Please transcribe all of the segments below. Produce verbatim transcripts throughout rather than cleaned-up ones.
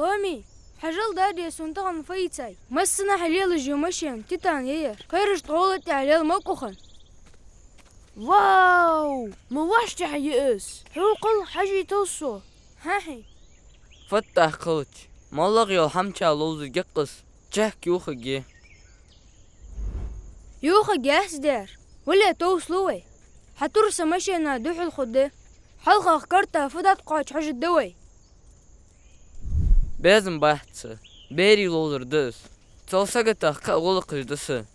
Ломи, хьажал, дади, сона тахан фу ийцай. Массанахьа лелаш я машен, титан я ер. Кхераш тӀа гӀолла тӀехьа лела ма кӀухьан. Вау! Ма ваш тӀехьа я из. Хьокхал хьажийтал со. Хьахьи. Фаттах хилча, моллагӀа йола хӀама чӀоагӀа ловзаргья-кх из. Чехка юхаргья. Юхаргьяц дер. Вале, товсалу вай. Хьа турса машена духьал хургда. ХьалхагӀа карта фу дӀатӀакхоач хьожаргда вай. Безам бац са. Берий ловзар да из. Цул саготах кхы а гӀулакхаш да са.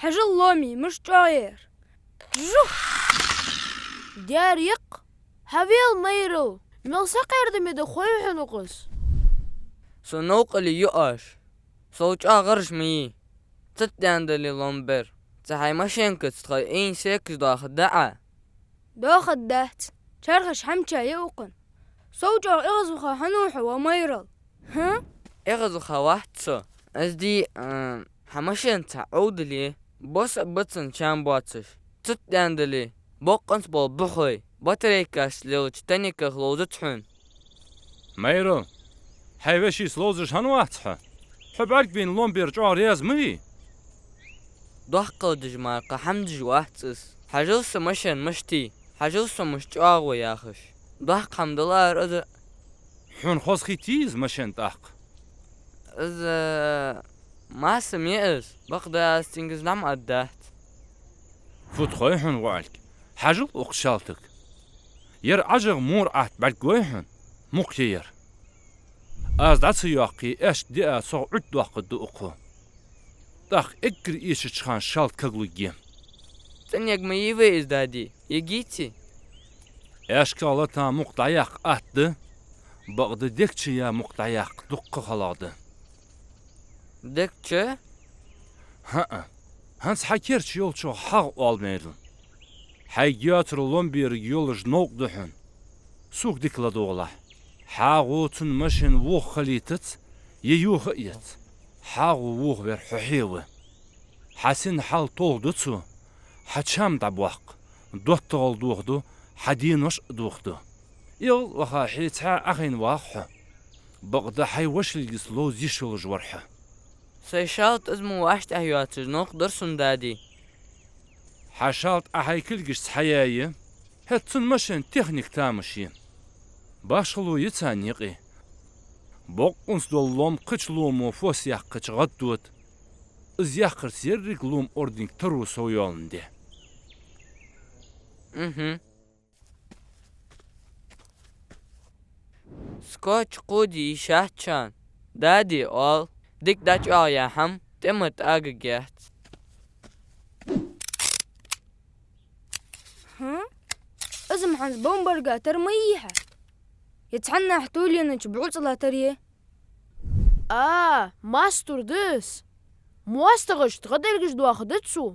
Хьажал, Ломи, мишта чӀоагӀа я ер. Жух! Дер я-кх. Хьавел, майрал. Мел сакъердаме да хой хьона укхаза. Со новкъарле ю оаш. Сов чӀоагӀа гӀараш ма йий. Цу тӀа даьнна дале, Ломбер, цу хьай машенкаца тхоай Ӏийна секаш доахаргда Ӏа. Доахаргдац. Чархаш хӀама чу я укхан. Сов чӀоагӀа эгӀазваха хьан ва хьо, ва майрал? ХӀа? ЭгӀазваха вац со. Аз ди, а, хьа машен цхьа Ӏовдале, бос а ба цун чам боацаш. Цу тӀа даьнна дале, бокъонца бола бухой, батарейкашца лелача тониках ловзац хьона. Майрал, хьай вешийца ловзаш хӀана вац хьо? Хьо бӀарг бийна Ломбер чӀоагӀа раьза ма вий. Доккхал деш мара кхы хӀама деш вац из. Хьажал са машен мишта я, хьажал со мишта чӀоагӀа ва яхаш. Доккха хӀама даларе аз а. Хьона хоза хийтий из машен тӀаккха? Из, э, массаме я из, бакъда аз цунга из дӀа ма аргдац. Фу тхой хьона, воӀалг? Хьажал укх шалтага. Ер ӀажагӀа мур Ӏатта бӀаргагой хьона, мукх я ер. Аз дӀа ца йоаккхе, аьшка диа цох Ӏуттадоаккхаргда укхо. ТӀаккха эггара эшача хана шалта каглургья. ЦӀенъяг ма йий вай из, дади, ягийций? АьшкагӀа лата мукх дӀаяккха атта да, бакъда дег чу яь мукх дӀаяккха дуккха халагӀа да. Дег чу? ХӀаа. ХӀанз хьа кер чу йолчох хьагӀ оал, майрал. Хьайга йоацар Ломберга йолаш новкъа да хьона. Сога дика ладувгӀалахь. ХьагӀо цун машен воха хилийтац, е йоха а ец. ХьагӀо вохавар хьо хье ва. Хьа сина хьал толхаду цо, хьа чам дӀабоаккх, доттагӀал дохаду, хьа денош а дохаду. ЭгӀазлаха хье цхьаь Ӏохайна вагӀа хьо. Бакъда хьай вошилгица ловза йиш йолаш вар хьо. Сай шалта из мо вӀаштӀехьа йоацаш новкъа дар сона, дади. Хьа шалта Ӏа хьай кулгашца хьаяь я, хӀаьта цун машен техника тамаш я. Башхало я царна юкъе. Бокъонца дола лом кхыча ломо фос яьккхача гӀаддода. Из яьккхарца еррига лома ординг таро совйоаландаь. Мгм. Скотч кходе йиш яц шоана, дади оал, дика дӀачӀоагӀъяь хӀама тӀема тӀагагӀац. ХӀа? Из-м хӀанз бомбарга тара ма йий хьа? Е цхьаннахьа туленача буцӀала тара е? А, мастур да из. МоастагӀашта гӀадергаш доахаргда цо.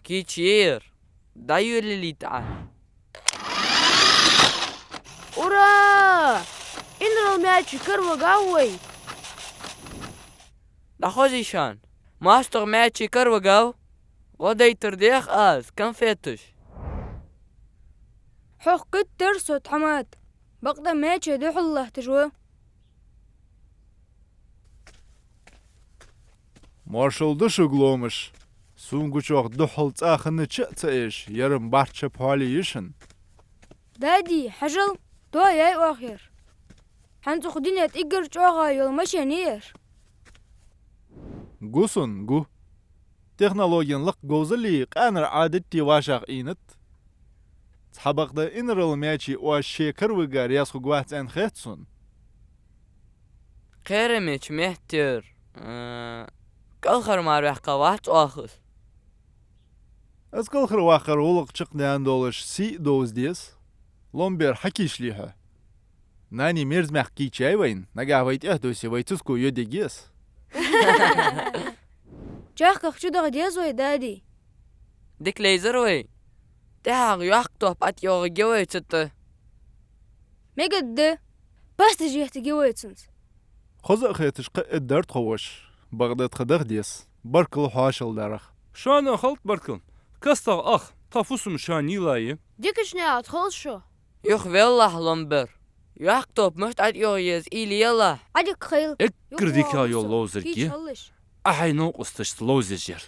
Кийча я ер. ДӀайолалийта Ӏа. Ура! Инарал маьчий каравигав вай. ДӀахозий шоана, моастагӀа маьчий каравигав. ГӀо дайтар дех аз, конфеташ. Хьох кхийтар со, тхьамат. Бакъда маьчий духьал латташ ва. Моаршал да шуга, ломаш. Сона гучох духьал цӀа хиннача а ца эш, ер-м барт ша пхьоали я шун. Дади, хьажал, тоаяьй оаха ер. ХӀанз укх дунен тӀа эггара чӀоагӀа йола машен я ер. Гу сона, гу. Технологен лакха говзаллеи къаьнара Ӏадатеи вӀашагӀ Ӏийнад. Цхьабакъда инарал маьчий оаш ше каравига раьза хургвац аьнна хет сона. Кхерамеча меттера, а, кӀалхарваьккха вац оаха из. Из кӀалхарваккхара гӀулакх чакхдаьнна долаш сий а довза деза. Ломбер, хьакийчлий хьо? Нани мерза маькх кийчъяьй вайна, нагахь вай тӀехьа дувце, вай цуско йодиге еза. ЧӀоагӀа чудаха деза вай, дади. Дика лайзар вай. ТӀехьагӀа йоккха топ ӀотӀайоагӀаргья вай цу тӀа. Мегаргда, пасташ еттаргья вай цунца. Хоза а хеташ кхы а эддар тхо воша, бакъда тха даха деза. Баркал хьоашалдарах. Шоана а халкъ баркал. КастагӀа ах, тха фусам шоана йийлла я. Дикача наькъа тӀа хилда шо. Юхавеллахь, Ломбер. Йоккха топ мишта тӀайоагӀа еза, уйла е ла. Ӏадика хийла. Эггара дикагӀа йола ловзарг я Ӏа хьай новкъосташца ловзаеш яр.